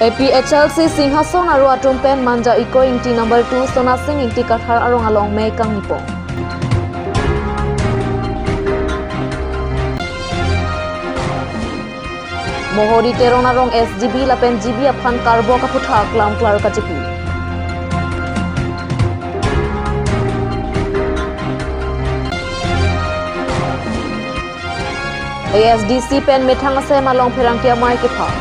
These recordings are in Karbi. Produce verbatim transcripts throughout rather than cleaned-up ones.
A P H L C Singhason aro atum pen Manja Iko Ingti number two Sonasing Ingti Kathar arong along mei kangni pon. Mohori Teron arong S G B lapen G B aphan karbok aphuthak lam klar kachipi. A S D C pen methang asem along pherangke amei kepha.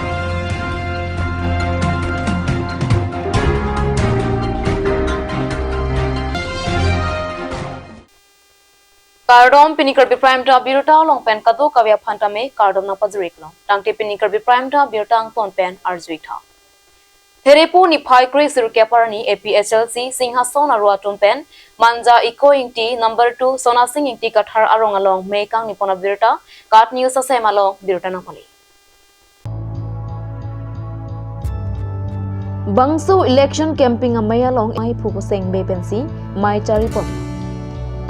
Kardom, pini Karbi Prime Time abirta along pen kadokave aphan tame kardom nangpajir-iklo. Tangte pini Karbi Prime Time abirta angton pen arju-ik tha. Therepo niphai kre-sirkep arni A P H L C Singhason aro atum pen Manja Iko Ingti number two Sonasing Ingti Kathar arong along mei kangni pon abirta KAT News asem along birta nangpale. Bangso election campaign amei along mei phu puseng be pensi mei chari pon.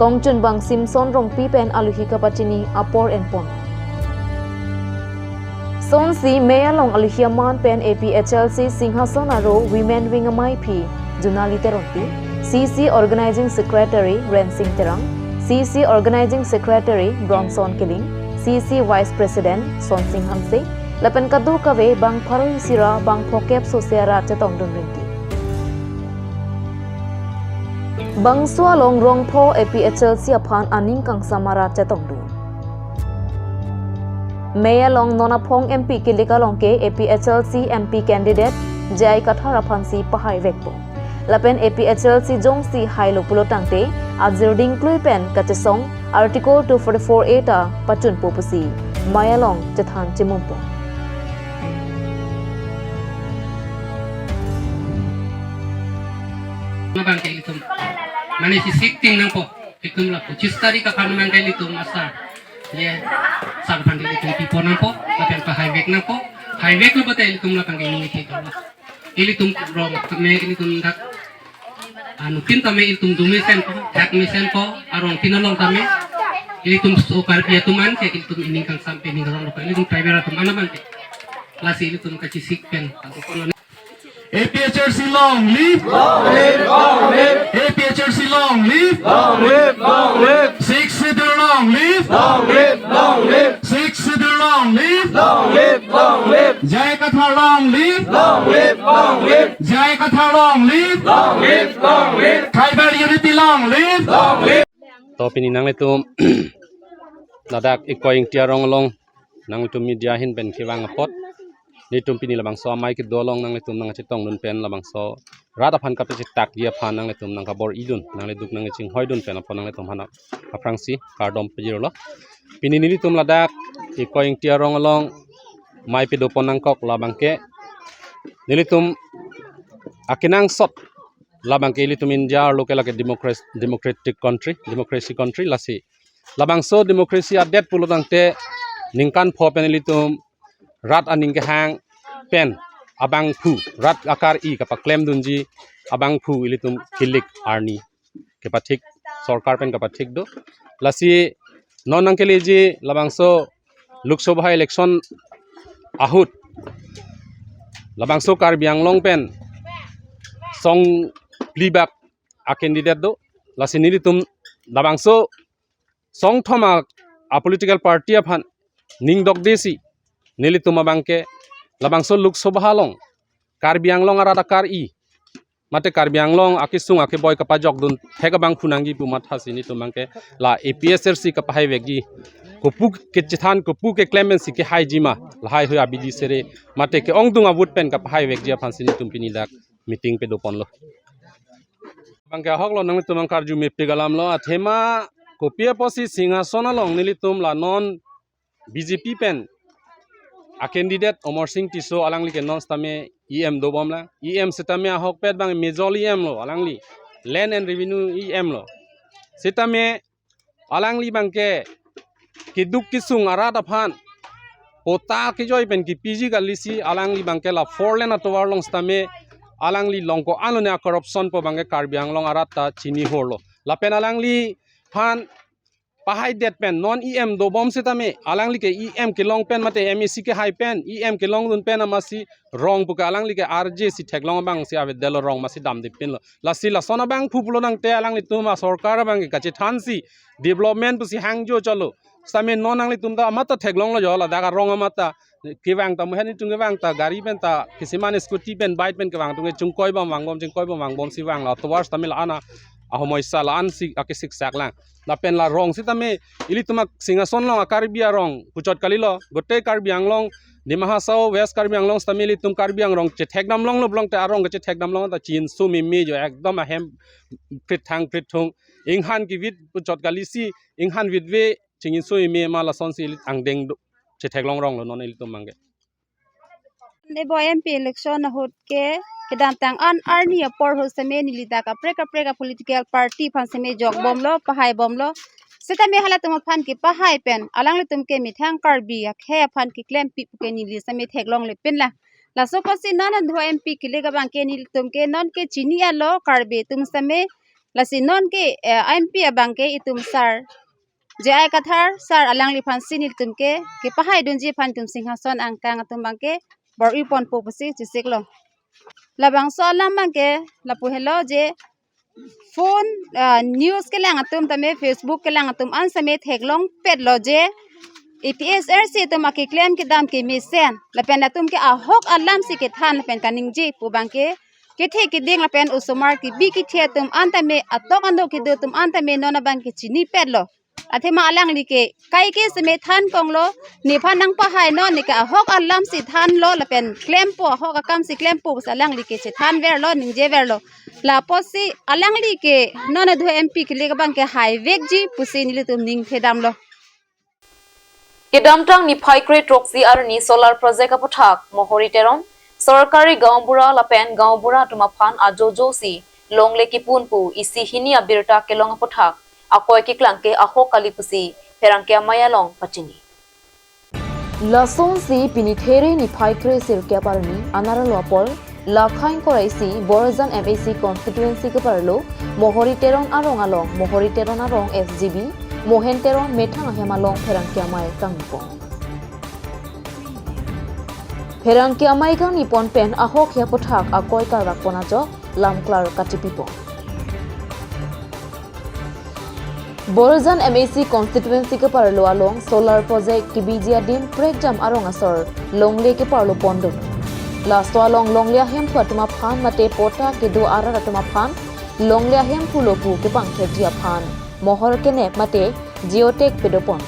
Kongchunbang Simson Rongpi pen aluhi kapachini apor en pon. Sonsi mei along aluhi aman pen A P H L C Singhason aro Women Wing amei aphi Junali Teronpi, C C Organizing Secretary Rensing Terang, C C Organizing Secretary Bronson Killing, C C Vice President Sonsing Hanse, lapen kadokave bang pharo isi ra bang phokep sose arat chetongdun rinti. Bangso along rongpho A P H L C aphan aning kangsam arat chetongdun. Mei along non aphong M P kilik along ke A P H L C M P candidate J I Kathar aphansi pahai vekpo. Lapen A P H L C jongsi hailo pulo tangte ajir dingklui pen kachesong Article two forty-four A ta pachunpo pusi mei along chethan chemumpo. Labang ke ilitum mane si sik ting nangpo, ilitum la pochis tarik aphan abang ke ilitum asa ye sar aphan ke ilitum pipo nangpo, lapen pahai vek nangpo, hai veklo pote ilitum labang ke ini iti kalau ilitum rong tame ilitum dak anu tin tame ilitum dumi senpo, dak mi senpo, arong tin along tame ilitum so Karbi atum an ke ilitum ining kangsam pen ining rong ilitum tribal atum an abang ke lasi ilitum kachisik pen A P H L C long live! Long live, long live! A P H L C long live! Long live, long live! Sixth Schedule long live! Long live, long live! Sixth Schedule long live! Long live, long live! J I Kathar long live! Long live, long live! J I Kathar long live! Long live, long live! Tribal unity long live! Long live! To pini nanglitum ladak Iko Ingti arong along nanglitum media ahin pen kevang apot, nelitum pini labangso amei kedo along nanglitum nangchetongdun pen labangso rat aphan kapachitakji aphan nanglitum nangkabor-idun, nangleduk nangchinghoidun pen apot nanglitum aphan aphrangsi kardom pajirlo. Pini nelitum ladak Iko Ingti arong along mei pedopon nangkok labang ke nelitum akenangsot labang ke ilitum India arlo ke lake democracy, democratic country, democracy country lasi labangso democracy adet pulo tangte ningkan pho pen ilitum rat aning kehang pen abangphu rat akar-i kapaklemdunji abangphu ilitum kilik arni kepathik, sorkar pen kepathik do. Lasi non nangkeleji labangso Lok Sabha election ahut labangso Karbi Anglong pen song phli bak a candidate do. Lasi nelitum labangso song thom a, a political party aphan ning dokdesi nelitum abang ke labangso Lok Sabha along Karbi Anglong arat akar-i mate Karbi Anglong akesung akeboi kapajokdun thek abangphu nangji pu mathasi nelitum abang ke la A P H L C kapahai vekji, kopu kechethan kopu keklem pensi kehaiji ma, lahaihui abidi sere mate ke-ongdung a-vote pen kapahai vekji aphansi nelitum pini dak meeting pedoponlo. Abang ke ahoklo, nanglitum abang karju mepik alamlo, athema kopi apotsi Singhason along nelitum la non B J P pen a candidate Amarsing Tisso alangli ke non sitame E M dobomlang. E M sitame ahokpet abang major E M lo alangli. Land and Revenue E M lo. Sitame alangli abang ke keduk kesung arat aphan patta kejoi pen kepiji kalisi alangli abang ke la four lane atovar along sitame alangli long ko-an lone a-corruption pu abang ke Karbi Anglong arat ta chinihorlo. Lapen alangliphan pahaidet pen non E M dobom sitame alangli ke E M kelong pen mate M A C kehai pen E M kelongdun pen amatsi rong puke alangli ke arje si theklong abang si avedetlo, rong amatsi damde pinlo. Lasi lason abangphu pulo nangte alanglitum asorkar abang ke kachethansi development pusi hangjo cholo. Sitame non nanglitum ta amat ta theklonglo jo, ladak arong amat ta kevang ta muhen itum kevang ta gari pen ta kisiman scooty pen bike pen kevang atum ke chingkoibom vangbom chingkoibom vangbom si vanglo, towards tamil ana ahomoisa la-an si akesiksak lang. Lapen la rong sitame ilitum a Singhason along a Karbi arong puchot kalilo, gote Karbi Anglong, Dima Hasao, West Karbi Anglong sitame ilitum Karbi Anglong chethekdam longlo pulote arong kechethekdam long ta chinso meme jo, ekdom ahem phrit thang phrit thung, inghan kevit puchot kalisi inghan vitve chinso meme ma lasonsi ilit angdeng do chetheklong ronglo non ilitum abang ke. Ebo M P election ahut ke kedamtang an arni apor ahut sitame neli dak kaprek kaprek a political party aphan sitame jokbomlo, pahaibomlo. Sitame halatum aphan kepahai pen alanglitum ke methang Karbi akhei aphan keklem pi puke neli sitame theklongle pinlang. Laso apotsi non adho M P kelik abang ke nelitum ke non ke chini-etlo Karbi atum sitame. Lasi non ke, eh, M P abang ke itum sir J I Kathar sir alangliphansi nelitum ke kepahaidunji aphan itum Singhason angkang atum abang ke bor-iponpo pusi chesiklo. Labangso alam abang ke lapu helo je phone, ah, news kelang atum tame Facebook kelang atum an sitame theklongpetlo je A P H L C atum akeklem kedam kemesen lapen atum ke ahok alamsi kethan lapen kaningje pu abang ke kethe keding lapen osomar kebi kethe atum an tame atok anok kedo atum an tame non abang ke chinipetlo. Athema alangli ke kaike sitame than konglo, nephan nangpahai non, neke ahok alamsi thanlo lapen klempo, ahok akamsi klempo pusi alangli ke chethanverlo, ningjeverlo. Lapotsi alangli ke non adho M P kelik abang ke haivekji pusi nelitum ning phedamlo. Kedamtang niphai kre throksi arni solar project aputhak Mohori Teron, sorkari gaonbura lapen gaonbura atum aphan ajojosi longle kepun pu isi hini abirta kelong aputhak akoi keklang ke ahok kali pusi pherangke amei along pachini. Lasonsi pini there niphai kre sirkep arni anarlo apor, lakhai ingkoi ra isi Borjan M A C constituency keparlo Mohori Teron arong along, Mohori Teron arong S G B, Mohen Teron methang ahem along pherangke amei kangnipon. Pherangke amei kangnipon pen ahok aputhak akoi karvakpon ajok lamklar katipipon. Borjan M A C constituency keparlo along solar project kebiji adim prekjam arong asor longle keparlo pondun. Laso along longle ahemphu atum aphan mate patta kedo arat atum aphan longle ahemphu lo pu kepangthekji aphan mohor kenep mate geotag pedopon.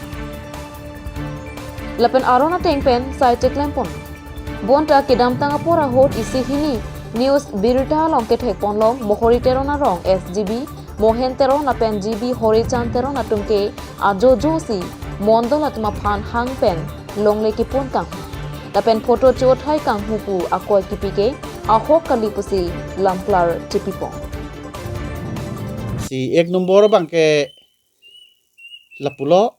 Lapen aron ateng pen sai cheklempon. Bonta kedamtang apor ahut isi hini news birta along kethekponlong Mohori Teron arong S G B, Mohen Teron lapen G B Horichand Teron atum ke ajojosi mondol atum aphan hang pen longle kepun kanghu lapen photo chothai kanghu pu akoi kipi ke ahok kali pusi lamklar chipipon. Si ek nombor abang ke lapulo,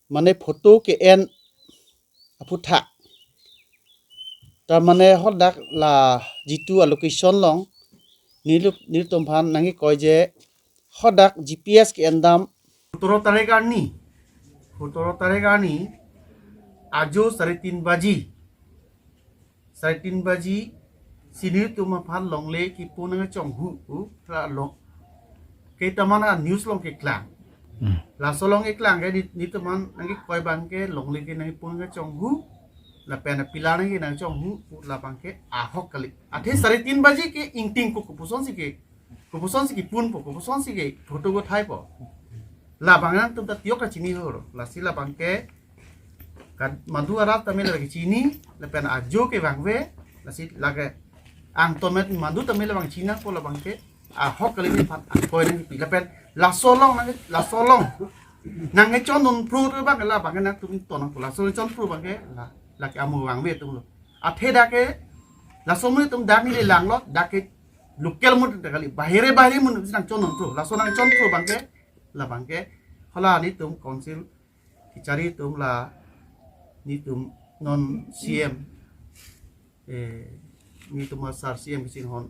mane photo ke-en aputhak. Ta mane hadak la jitu a location along nelitum, nelitum aphan nangkekoi je hadak G P S ke-endam. Sotoro tarik arni, sotoro tarik arni, ajo sare tin baji, sare tin baji, si nelitum aphan longle kepun nangchonghu, u, la lo. Ketaman a news along keklang. Hmm. Laso along keklang ke ni, nelitum aphan nangkekoi abang ke longle ke nangkepun nangchonghu, lapen a pillar nangke nangchonghu, u, labang ke ahok kali. Athe sare tin baji ke ingting ko, kopusonsi ke, kopusonsi kepunpo, kopusonsi ke photo ko thaipo. Labang nangtum ta tiok kachini horo. Lasi labang ke kan madu arat tame lake chini, lapen ajo ke vangve, lasi lake angtomet madu tame labang chinangpo, labang ke ahok kali ni phat akoi nangpi. Lapen laso along nang, laso along nangchondun phru abang ke labang ke nangtum tonangpo, laso chon phru abang ke la, lake amo vangve atumlo. Athe dak ke laso amonit atum dak neli langlo, dak ke local amonit ta kali, bahire bahire amonit nangchondun phru, laso nangchon phru abang ke, labang ke hala nelitum council kechari atum la nelitum non C M, eh, nelitum a sir C M kachinghon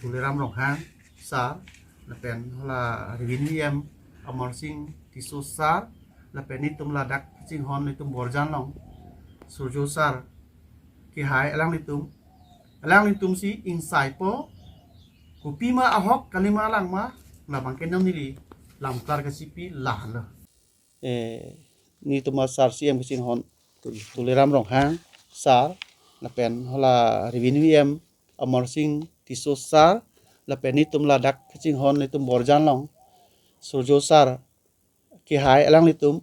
Tuliram Ronghang sir, lapen hala revenue E M Amarsing Tisso sir, lapen netum ladak kachinghon netum Borjan along Surjo sir kehai alanglitum, alanglitum si ingsaipo, kopima ahok kalima langma, labangke non neli lamklar kachipi lahenlo. Eh, netum a sir C M kachinghon Tuliram Ronghang sir, lapen hala Revenue E M Amarsing Tisso sir, lapen netum ladak kachinghon netum Borjan along Surjo sir kehai alanglitum,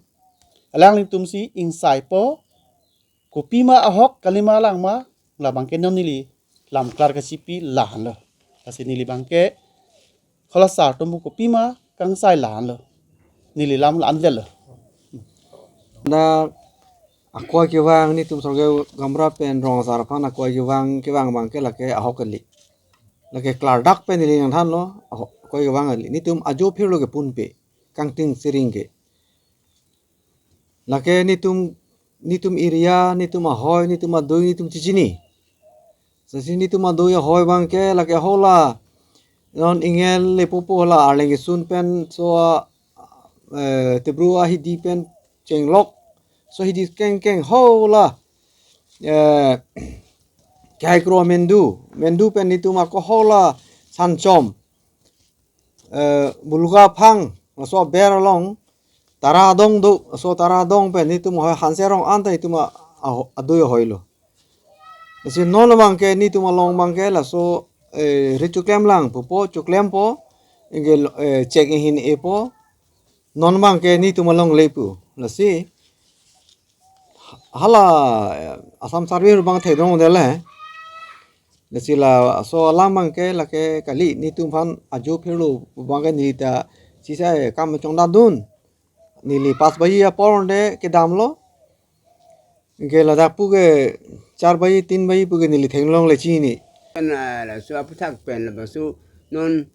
alanglitum si ingsaipo, kopima ahok kalima langma, labangke non neli lamklar kachipi lahenlo. Lasi neli abangke hala sir atum kopima kangsai lahenlo, neli lam la-an detlo. Na akoi kevang netum Sorge Gamra pen rong asar aphan akoi kevang, kevang abangke lake ahok kali. Lake klardak pen neli nangthanlo, aho-, akoi kevang kali. Netum ajo phirlo ke punpe, kangting siring ke. Lake netum, netum area, netum ahoi, netum adui, netum chichini. Lasi netum adui ahoi abangke lake hala non ingel lepopo hala arleng isun pen so, eh, tebru ahidi pen chenglok. So hidi kengkeng hala, eh, kehai kro Mendu, Mendu pen netum ako hala Sanchom, eh, Buluga Phang, laso aber along Tara Adong do, laso Tara Adong pen netum ahoi Hanse Rong anta netum a-, a-, adui ahoilo. Lasi non abangke netum along abangke laso, eh, ri choklem lang pupo, choklempo, ingke, eh, chek inghin epo, non abangke netum along lepo. Lasi hala, eh, Assam Service abang thekdong dele. Lasi laso alam abangke lake kali, netum aphan ajo phirlo abangke neli ta sisai kam chongdadun. Neli pas baji apor de kedamlo. Ingke ladak puke char baji, tin baji puke neli theklongle chini. Kan, ah, laso aphuthak pen labangso non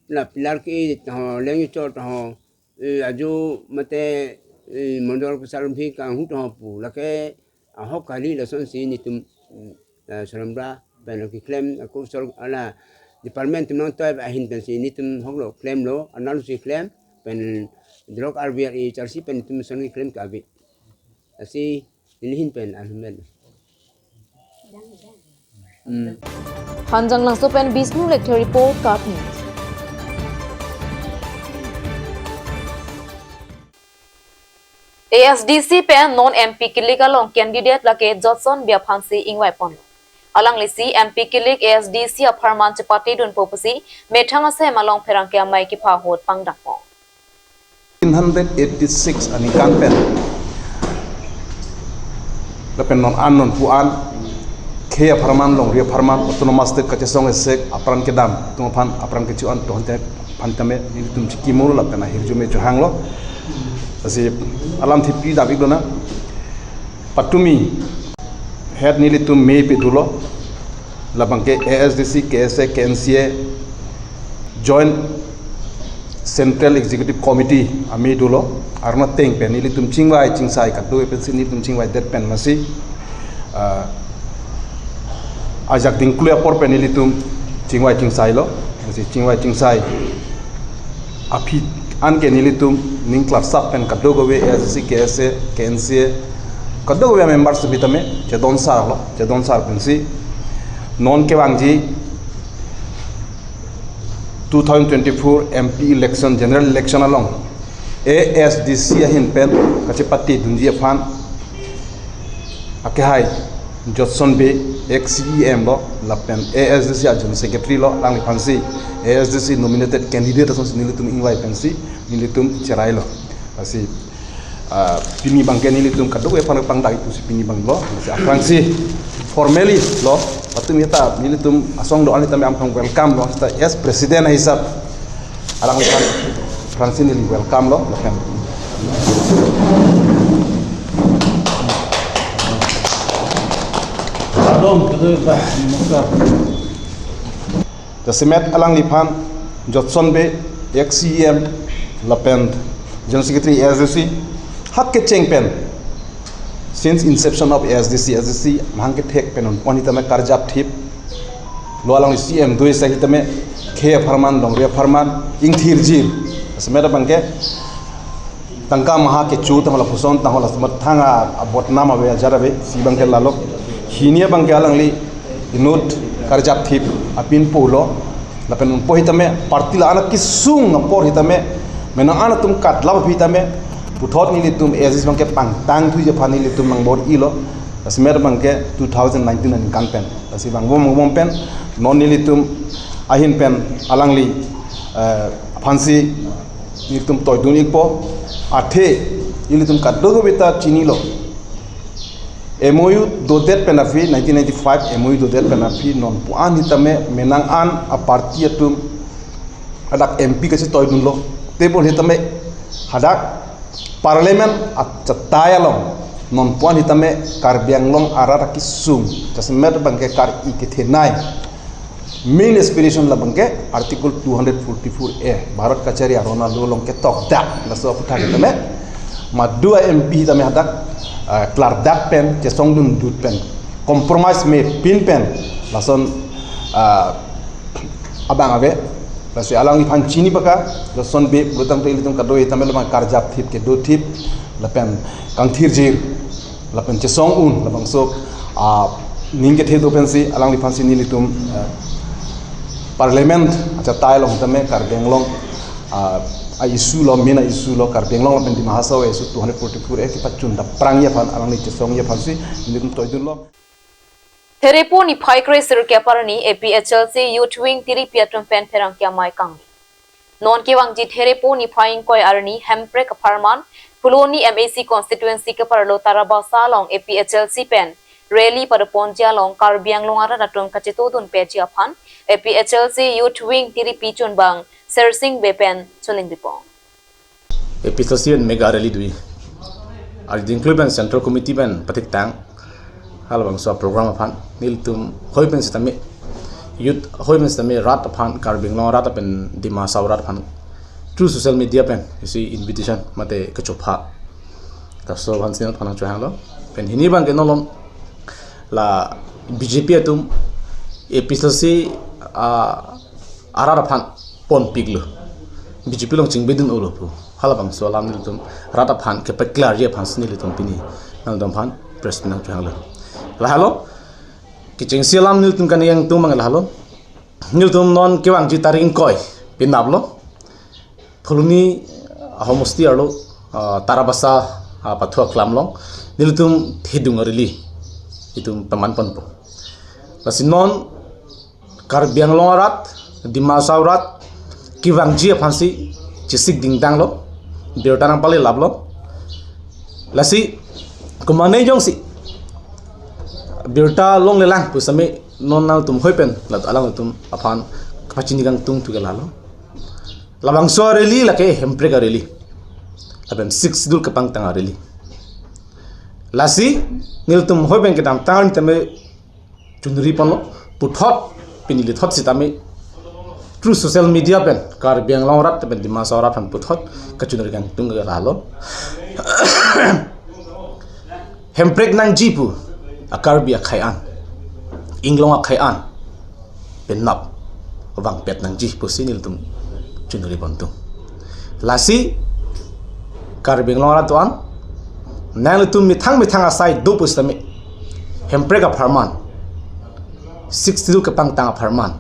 la pillar ke taho, leng chor taho, eh, ajo mate, eh, mondol kesar bhi kanghu taho pu. Lake ahok kali, lasonsi netum, mm, eh, Sorge Gamra pen lake klem, ako sor hala department atum nangtoi ahin pensi netum ahoklo klemlo, anal si klem pen drug R B R A charsi pen netum son klem kabi. Lasi neli ahin pen ahin pen. Hmm. Hanjanglangso pen Bishnu Lekthe report, Kak News. A S D C pen non M P kilik along candidate lake Jotson Bey aphansi ingvaiponlo. Alanglisi M P kilik A S D C apharman chepatedunpo pusi methang asem along pherangke amei kepha ahut pangdakpo. Nineteen eighty-six aningkan pen lapen non an non pu an khei apharman, longri apharman, autonomous state kachesong esek apran kedam atum aphan apran kecho-an atum aphan tame nelitum chikimul lapen ahirjume chohanglo. Lasi alam thipi dam-iklo na. Patumi head nelitum mei pe dolo. Labangke A S D C, K S A, K N C A, Joint Central Executive Committee amei dolo. Arnateng pen nelitum chingvai chingsai kado pensi nelitum chingvaidet pen masi, ah, ajak dingklu apor pen nelitum chingvai chingsailo. Masi chingvai chingsai aphi anke nelitum ning klarsap pen kadokave A S D C, K S A, K N C A, kadokave members sitame chedon sarlo, chedon sar pensi non kevangji two thousand twenty-four M P election, general election along A S D C ahin pen kachepatedunji aphan akehai Jotson Bey, ex C E M lo, lapen A S D C a General Secretary lo, alangliphansi A S D C nominated candidate asonsi nelitum ingvai pensi nelitum cherailo. Lasi, ah, pini abangke nelitum kadokave aphan pangdak-ik pusi pini abanglo. Lasi aphrangsi formally lo, patumi ta nelitum asong do-an tame aphrang welcome lo, ta as president ahisap alangliphan aphrangsi neli welcome lo, lapen. Kardom, kardom, namaskar. Jasemet alangliphan Jotson Bey, ex C E M, lapen General Secretary A S D C, hak kecheng pen, since inception of A S D C, A S D C mahang kethek pen un pon sitame karjap thip lo, alangli C E M do-ik sitame khei apharman, longri apharman ingthirjir. Jasemet abangke Tangka maha kecho tangho lapuson tangho laso methang a, abotnam ave ajar ave si abangke lalo. Hini abangke alangli inut karjap thip apin pulo. Lapen unpo hitame party la-an akesung apor hitame menang an atum katlap hitame puthot nelitum A S D C abangke pangtang thuji aphan nelitum nangbor-ilo. Lasemet abangke two thousand nineteen aningkan pen. Lasi vangbom vangbom pen non nelitum ahin pen alangli, eh, aphansi nelitum toidun-ikpo. Athe nelitum kadokave ta chinilo. M O U dodet pen aphi, nineteen ninety-five M O U dodet pen aphi non pu-an hitame menang an aparty atum hadak M P kachetoidunlo. Tebol hitame hadak Parliament achatai along non pu-an hitame Karbi Anglong arat akesung jasemet abangke kar-i kethenei main aspiration labangke Article two hundred forty-four A, Bharat kachari aron alo along ketokdak laso aphuthak hitame madu a-M P hitame hadak, ah, klardak pen, chesongdundut pen, compromise mepin pen lason, ah, abang ave. Lasi alangliphan chini baka lason be pulotangte ilitum kado hitame labang karjap thip kedo thip lapen kangthirjir lapen chesong un labangso, ah, ning kethe do pensi alangliphansi nelitum, ah, Parliament achatai along tame Karbi Anglong, ah, a-issue lo, main a-issue lo Karbi Anglong lapen Dima Hasao a-issue two hundred forty-four A kepachun daprangji aphan alangli chesongji aphansi nelitum toidunlo. Therepo niphai kre sirkep arni A P H L C Youth Wing tiripi atum pen pherangke amei kangni. Non kevangji Therepo niphai ingkoi arni Hemprek apharman Phuloni M A C constituency keparlo Tarabasa along A P H L C pen rally padoponji along Karbi Anglong arat atum kachetodunpetji aphan A P H L C Youth Wing tiripi chunbang Sersing Bey pen choningri pon. A P H L C pen mega rally do-i. Arjingklui pen Central Committee pen pathiktang halabangso program aphan nelitum hoi pen sitame, youth hoi pen sitame rat aphan, Karbi Anglong rat pen Dima Hasao rat aphan through social media pen isi invitation mate kachopha. Laso aphansi nangphan nangchohanglo. Pen hini abangke nolom la B J P atum A P H L C, ah, arat aphan ponpiklo. B J P along chingbedun-olo pu halabangso alam nelitum rat aphan kepaklarji aphansi nelitum pini nangtumphan press meet nangchohanglo. Lahelo, kechengsi alam nelitum kaningje atum abang lahelo. Nelitum non kevangji tarik ingkoi penaplo Phuloni ahomosti arlo, ah, Tarabasa, ah, pathu aklam along nelitum thedung a-rally itum paman ponpo. Lasi non Karbi Anglong arat, Dima Hasao arat kevangji aphansi chesik dingdanglo, birta nangpalelaplo. Lasi komatne jongsi birta longlelang pu sitame non nangtum hoi pen ladak alangtum aphan kapachini kangtung thu ke lalo. Labangso a-rally lake Hemprek a-rally. Lapen Sixth Schedule kepangtang a-rally. Lasi nelitum hoi pen kedamtang tame chunri ponlo, puthot pini lithot sitame through social media pen Karbi Anglong arat pen Dima Hasao arat aphan puthot kachunri kangtung ke lalo. Hemprek nangji pu a-Karbi akhei an, Inglong akhei an penap vangpet nangji pusi nelitum chunri pontung. Lasi Karbi Anglong arat atum an, nanglitum methang methang asai do pusitame Hemprek apharman, Sixth Schedule kepangtang apharman,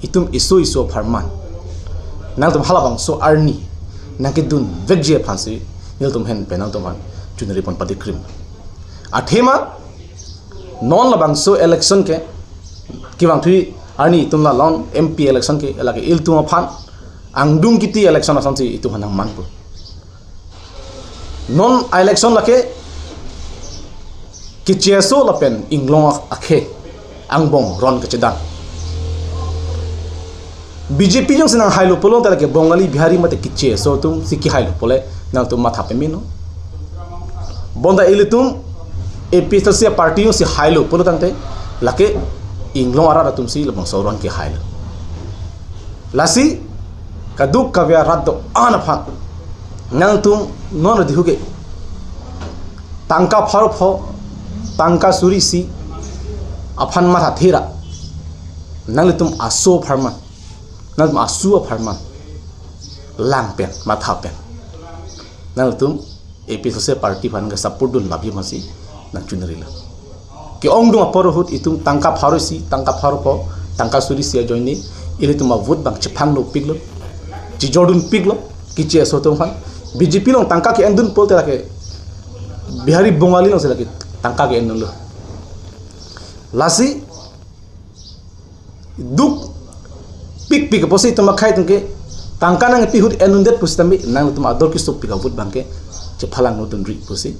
itum iso iso apharman nangtum halabangso arni nangkedunvekji aphansi nelitum ahin pen nangtum aphan chunri pon padikrim. Athema non labangso election ke kevangthu arni itum la non M P election ke lake ilitum aphan angdung kiti election asonsi itum aphan nangmanpo. Non election lake keche aso lapen Inglong akhei angbong ron kachedam. B J P jongsi nanghailo pulo ta lake Bongali, Bihari mate keche aso atumsi kehailo pule nangtum matha pemeno. Bonta ilitum A P H L C party jongsi hailo pulo tangte lake Inglong arat atumsi labangso aron kehailo. Lasi kadokave arat do-an aphan nangtum non adihuke tangka pharo pho, tangka suri isi aphan matha thera, nanglitum aso apharman, nangtum aso apharman lang pen, matha pen. Nangtum A P H L C party aphan ke support dun labi masi nang chunri lo. Ke-ongdung apor ahut itum tangka pharo isi, tangka pharo pho, tangka suri isi ajoine, ilitum avote abang chephang lo piklo, chejordun piklo, kiche aso atum aphan. B J P along tangka ke-endun pulote lake Bihari Bongali along si lake tangka ke-endun lo. Lasi duk pikpik pusi itum akhei atum ke tangka nangpi ahut endundet pusitame nangtum ador kesopik avote abang ke chephalang nodunri pusi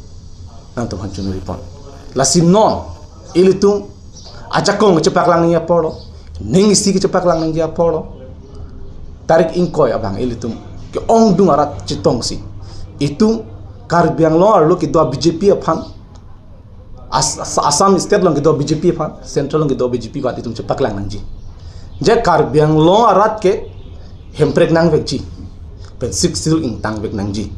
nangtum aphan chunri pon. Lasi non ilitum ajakong kechepaklang nangji apor lo, ning isi kechepaklang nangji apor lo, tarik ingkoi abang ilitum ke-ongdung arat chetongsi itum Karbi Anglong arlo kedo B J P aphan As-, As-, Assam state along kedo B J P aphan, central along kedo B J P aphan itum chepaklang nangji. Je Karbi Anglong arat ke Hemprek nangvekji, pen Sixth Schedule ingtangvek nangji.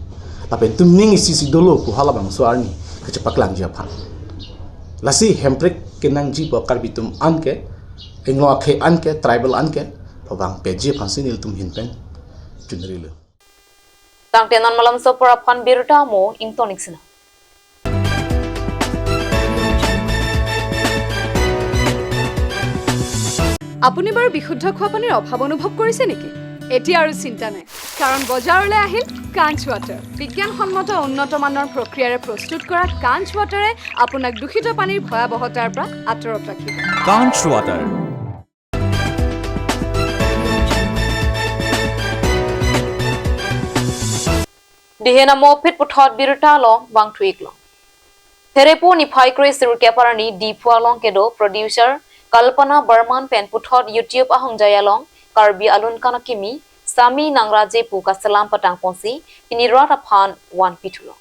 Lapen itum ning isi isi dolo pu halabangso arni kachepaklangji aphan. Lasi Hemprek kenangji pu Karbi atum an ke, Anglong akhei an ke, tribal an ke, pavang peji aphansi nelitum ahin pen chunri lo. Tangte non malomso apor aphan birta mo ingtonik sina. আপুনি বাৰু বিশুদ্ধ খোৱা পানীৰ অভাৱ অনুভৱ কৰিছে নেকি? এতিয়া আৰু চিন্তা নাই, কাৰণ বজাৰলৈ আহিল কাঞ্চ ৱাটাৰ। বিজ্ঞানসন্মত উন্নত মানৰ প্ৰক্ৰিয়াৰে প্ৰস্তুত কৰা কাঞ্চ ৱাটাৰে আপোনাক দূষিত পানীৰ ভয়াৱহতাৰ পৰা আঁতৰত ৰাখিব। Kanch Water। Dihen amo phit puthot birta along vangthu-iklo. Therepo niphai kre sirkep arni Diphu along kedo producer Kalpana Barman pen puthot YouTube ahongjai along Karbi alun kana kimi Sami Nangraje pu kaselam patang ponsi pini rat aphan vanpi thulo.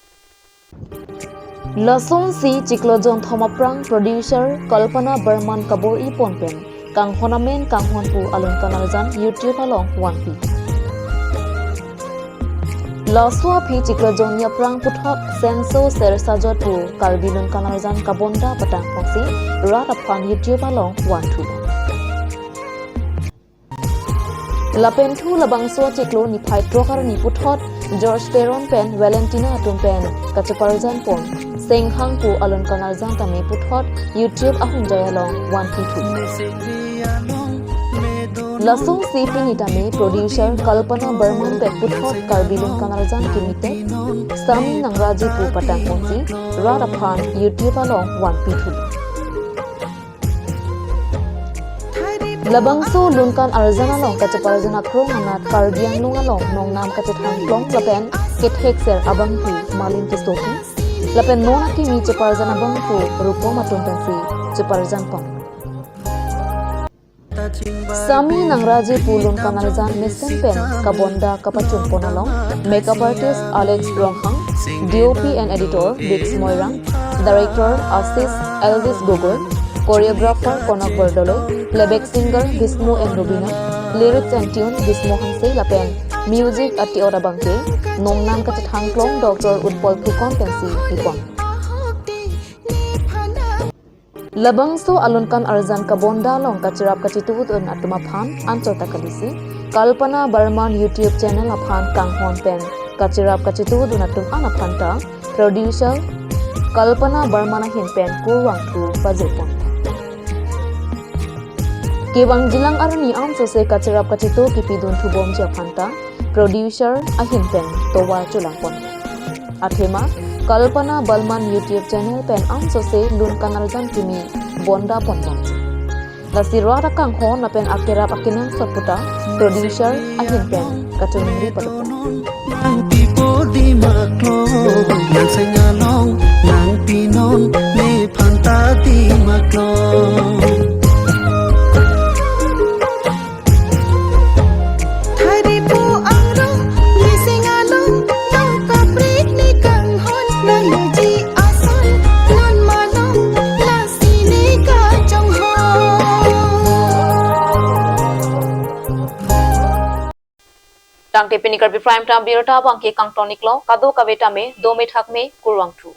Lasonsi chiklo jonthom aphrang producer Kalpana Barman kabor-i pon pen kanghon amen kanghon pu alun kanarjan YouTube along vanpi. Laso aphi chiklo jonni aphrang puthot Senso Sersajot pu Karbi lun kanarjan kabonda patang ponsi rat aphan YouTube along vanthu. Lapen thu labangso chiklo niphai throk arni puthot George Teron pen Valentina atum pen kacheparjan pon Senghang pu alun kanarjan tame puthot YouTube ahongjai along vanpi thu. Lasonsi pini tame producer Kalpana Barman pen puthot Karbi lun kanarjan kimi te Sami Nangraje pu patang ponsi rat aphan YouTube along vanpi thu. Labangso lun kanarjan along kacheparjan akrong anat Karbi Anglong along nongnam kachethang klong lapen kethek ser abangphu Malin Tissopi lapen non akimi cheparjan abangphu Rupom atum pensi cheparjan pon. Sami Nangraje pu lun kanarjan mesen pen kabonda kapachun pon along makeup artist Alex Ronghang, D O P and editor Biggs Moirang, director Ashish Elvis Gogoi, choreographer Konok Bordoloi, playback singer Bishnu M Rubino, lyrics and tune Bishnu Hanse lapen music ati-ot abangke nongnam kachethang klong Doctor Utpal Phukan pensi pi pon. Labangso alun kanarjan kabonda along kacherap kachetudun atum aphan anchot ta kalisi Kalpana Barman YouTube channel aphan kanghon pen kacherap kachetudun atum an aphan ta producer Kalpana Barman ahin pen kurvangthu pajirpon. Kevangjilang arni ansose kacherap kachetu kipidun thubomji aphan ta producer ahin pen tovar cholang pon. Athema Kalpana Barman YouTube channel pen ansose lun kanarjan kimi bonda pon bom. Lasi rat akanghon lapen akerap akenangsot puta producer ahin pen kachiningri padopon. Nang pipo di maklo, nang sengalong, nang pinon, ne phanta di maklo. Thari pu angrong, ne sengalong, tong kaprik ne kanghon, nang ji ason, non malong, lasi ne kachonghon. Tangte pini Karbi Prime Time birta abangke kangtoniklo, kadokave tame dome thakme, kurvangthu.